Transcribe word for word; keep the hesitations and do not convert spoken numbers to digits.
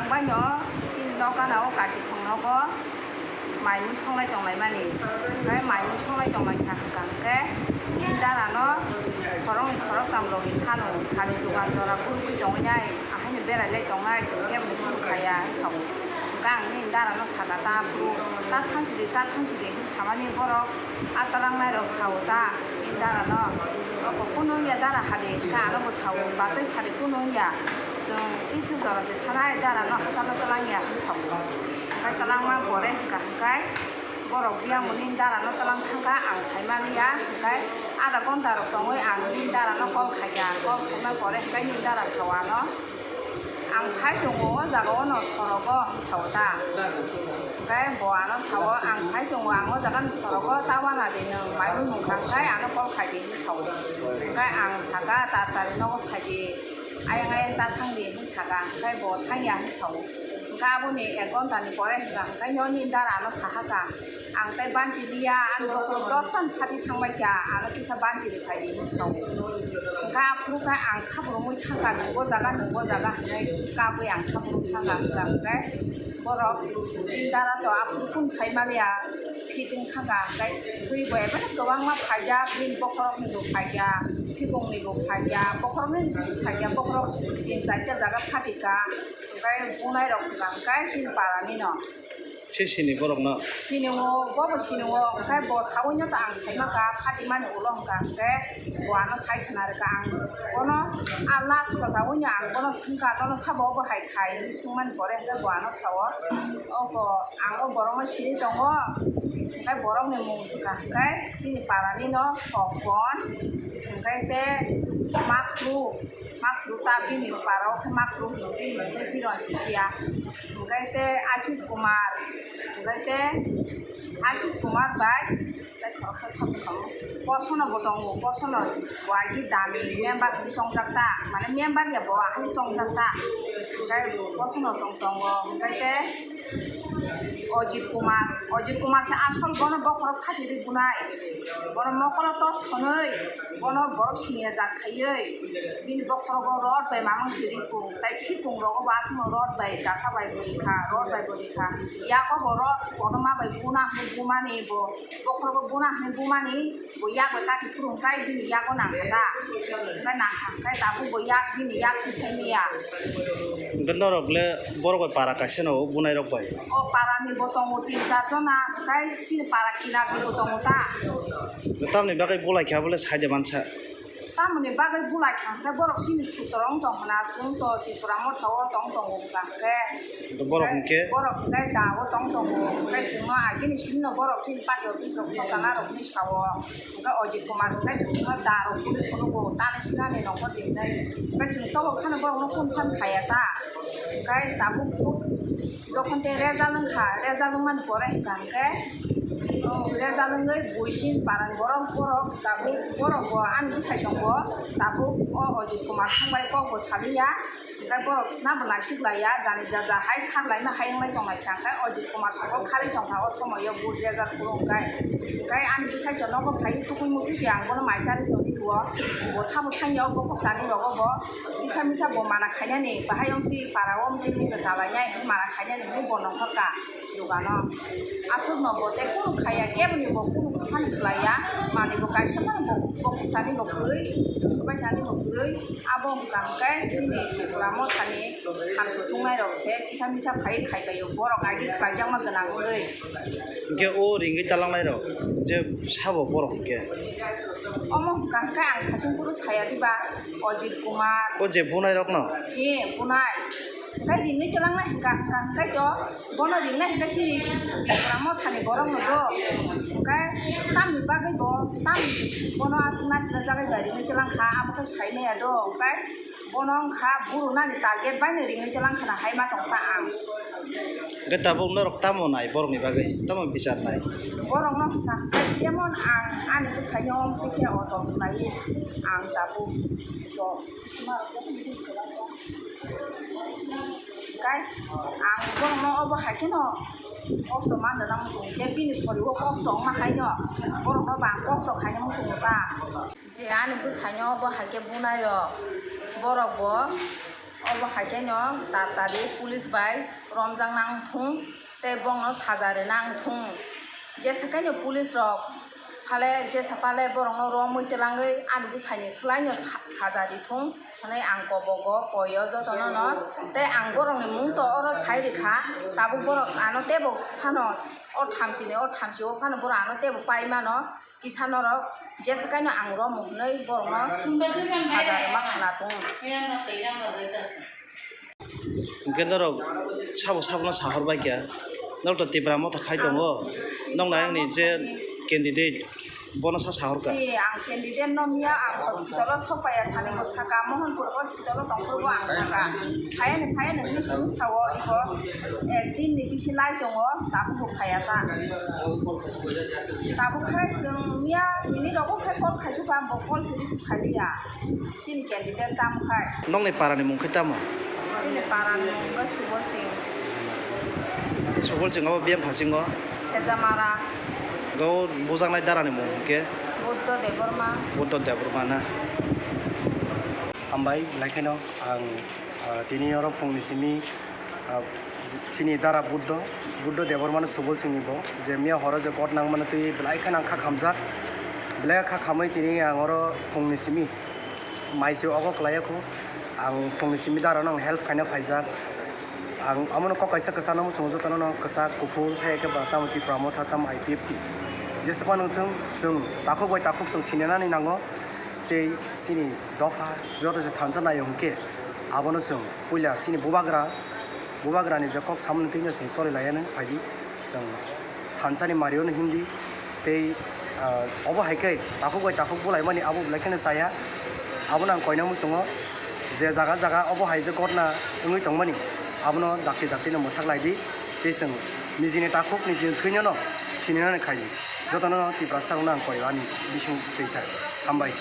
Ang baino chini nok gana o kaki song nogo mai mui songlai tonglaimani. Hwnkhe mai mui songlai tonglaikha hwnkha hwnkhe nini dara no khoroknwi khoroktam rokni sano thani dogan jora gurugwi tongwi nai, ahaino berai lai tongnai, chwng kebo ni phuru khaya, hwnwi sao. Hwnkhe ang nini dara no sakha, "Ta phuru, ta thang sidi, ta thang sidi," hwnwi samani borok. A twlangnai rok sao ta nini dara no, "Oko kunu wngya dara hadi," hwnkhe ano bo sao, "Bachai phadi kunu wngya, chwng tei suk jora se thanai, dara no hachalo twlangya," hwnwi sao. Hwnkhe twlangma pore hwnkha hwnkhe borok biyang bo nini dara no twlang thangkha, ang saimaliya, hwnkhe adha ghonta rok tongwi ang nini dara no call khaikha, call khaima pore hwnkhe nini dara sao ano. Ang phai tongo o jaga o no sorogo, hwnwi sao ta. Hwnkhe bo ano sao, "Ang phai tongo, ang o jaga ni sorogo, ta wana di nwng mai mui nung kha, hwnkhe ano call khai di," hwnwi sao. Hwnkhe ang saka, "Taratari nogo phai di, ayang ayang ta thang di," hwnwi saka, hwnkhe bo thangya hwnwi sao. Hwnkhe aboni ek ghonta ni pore hwnkha, hwnkhe nini dara ano saha kha. Ang tei banchi liya, ani bokhorok jotono phati thangbai kha, ano kisa banchi ri phai di hwnwi sao. Hwnkhe aphuru khe ang khabrumwi thangkha, "Nwng bo jaga, nwng bo jaga," hwnwi kabwi ang khabrumwi thangkha, hwnkha hwnkhe borok nini dara to aphuru kunu sai maliya, fitting thangkha, hwnkhe twi bo ebene kwbangma phaijak, bini bokhorokni bo phaikha, thikongni bo phaikha, bokhorokni bisi phaikha, bokhorok tin charta jaga phatikha, hwnkhe bunai rok hwnkha hwnkhe chini parani no. Se sini borokno? Sini o, bo bo sini o, hwnkhe bo saui no to ang sai maka, phatimani ulo hwnkha hwnkhe bo ano sai khna rwkha ang. Bono a last khojaui no ang bono swngkha, "Nono sabo obo hai khai?" hwnwi swngmani pore hwnkhe bo ano sao, "Oko ang o borokno sini tongo," hwnkhe borokni mung hwnkha hwnkhe chini parani no Sokon, hwnkhe tei Makru, Makru ta bini para o khe Makru hwno, bini mung khe Hiron Chipia. Hwnkhe tei Ashish Kumar, hwnkhe tei Ashish Kumar bai tei khoroksa samung tongo. Kosono bo tongo, kosono bo agi dami member hwnwi chongjak ta, mane member ya bo ahai chongjak ta. Hwnkhe kosono chong tongo, hwnkhe tei Ajit Kumar, Ajit Kumar se asol bono bokhorok phatiri bunai, bono mokolo tos thonwi, bono borok siniya jat khaiwi. Bini bokhorogo rot bai mamang siri kung, tai phikung rogo bo aswkno rot bai dasa bai bo rikha, rot bai bo rikha. Yago bo rot kotorma bai buna hwnwi bumani bo, bokhorogo buna hwnwi bumani bo yak bai kati phuru hwnkhe bini yago nangkha ta. Hwnkhe nangkha hwnkhe tabuk bo yak bini yak bwsai maya. Hwnkhe norok le borok bai para kaisa no o bunai rok bai? O para ni bo tongo tin char jona, hwnkhe chini para kinar ni bo tongo ta. Tamni bagwi bulai kha bole sai de mansa. Tamoni bagwi bulai kha hwnkhe borok chini sutro wng tong khna, chwng to Tripura motha o tong tongo hwnkha hwnkhe. Borok hwnkhe? Borok hwnkhe da o tong tongo, hwnkhe chwngno agini simi no borok chini party office rok sokana rok hinwi sao, hwnkhe Ajit Kumar hwnkhe chwngno da rok phunuk phunugo, tani sinani nokbar di hinwi, hwnkhe chwng tobo phano borokno phone phan khaiya ta, hwnkhe tabuk. Jokhon tei result wngkha, result wngmani pore hwnkha hwnkhe, o result wngwi buisin parani borok, borok tabuk borok bo ani bwsai chwng bo tabuk o Ajit Kumar thangbai kok bo saliya, hwnkhe borok nabo naisik laiya, jani jaja hai khar laima hai wnglai tonglai kha, hwnkhe Ajit Kumar sabo kharwi tongkha o somoio vote result phuru hwnkhe, hwnkhe ani bwsai to nogo phai tukui mususi ang bono mai charwi tongwi rwo, bo thabo thangya o bokhok tani rogo bo. Kisa misa bo mana khainani, bahai omtwi para omtwi ni bwsa lainai hinwi mana khainani hinwi bo nongkhor ka dogano. Aswkno bo tei kunu khaiya, keboni bo kunu phano khlaiya, manwi bo kaisa phano bo, bo thani bo kwrwi, swbai thani bo kwrwi. Abo wngkha hwnkhe chini Tripura mothani hamchwk tongnai rok se kisa misa phaiwi khaibaio, borok agi khlaijakma gwnang wngwi. Hwnkhe o ringwi talangnai rok je sabo borok hwnkhe? Omo hwnkha hwnkhe ang thasing phuru saya diba, Ajit Kumar. O je bunai rokno? Ee, bunai. Hwnkhe ringwi twlangnai hwnkha, hwnkha hwnkhe to bono ringnai hwnkhe chini Tripura mothani borokno do. Hwnkhe tamni bagwi bo, tamni bono aswk naisina jagwi bai ringwi twlang kha, abo khe sai maya do. Hwnkhe bono wngkha burunani target baino ringwi twlang khna hai ma tong kha ang. Hwnkhe tabuk norok tamo nai borokni bagwi? Tamo bichar nai? Borokno hwnkha hwnkhe jemon ang ani bwsaino tei khe ojol khlai ang tabuk to. Hwnkhe ang borokno obo hai kheno kosto manna nang muchungo, je bini soriwo kosto wngma haino borokno bo ang kosto khaina muchungo ta. Je ani bwsaino bo hai khe bunai rok, borok bo Obo hai khe no tatari police bai romjak nang thung tei bongno saja rwna wng thung. Jesa khe no police rok phale jesa phale borokno romwi twlangwi ani bwsaini swlaino sa-, saja rithung hwnwi ang kobogo koio jotono no. Tei ang borokni mung to oro sai rikha, tabuk borok ano teibo phano o thamchini o thamchi o phano borok ano teibo pai mano. Kisa norok jesa kaino ang romwi hwnwi borokno saja rwma khwna tongo. Hwnkhe norok sabo sabono sahor bai kha, norok to Tipra Motha khai tongo, noknai ani je candidate bono sa sahor kha. Ee, ang candidate no miya ang hospital o sok paiya sani bo saka, Mohanpur hospital o tongphuru bo ang saka, phaiya ni phaiya ni hwnwi simi sao ibo ek din ni bisi lai tongo, tabuk bo phaiya ta. Tabuk khai chwng miya tini rogo khai call khaisukha, bo call se receive khailiya. Chini candidate tamo khai. Nokni para ni mung khe tamo? Chini para ni mung khe Subol Singh. Subol Singh abo biyang phasingo? Hejamara. Go bujaknai dara ni mung khe? Buddha Debbarma. Buddha Debbarma na? Hambai, belai kheno ang, ah, tini oro phungni simi, ah, chini dara Buddho, Buddho Debbarmano Subol Singh ni bo, je miya horo je kot nangmano twi belai kheno ang kha khamjak, belai kha khamwi tini ang oro phungni simi mai se ogo kwlai ya kho, ang phungni simi darano ang help khaina phaijak, ang amono kok kaisa kwchano muchungo jotono no kwchak kuphur hai khe ba tamo Tipra Motha tamo I P F T, jesa phano wng thung chwng takhuk bai takhuk chwng sinanani nango. Sei chini dopha joto se thansa naio hwnkhe abono chwng puila chini bubagra, bubagrani je kok samani twino chwng choli laiya nw phaidi. Chwng thansani mario no hindi tei, ah, obo hai khe takhuk bai takhuk bulaimani abo belai kheno chaya. Abono ang koina muchungo je jaga jaga obo hai je gotna wngwi tongmani abono dakti dakti no mwthak laidi tei chwng nijini takhuk nijini thwino no sininani khai jotono Tiprasa rokno ang koio ani bising twi thai. Hambai.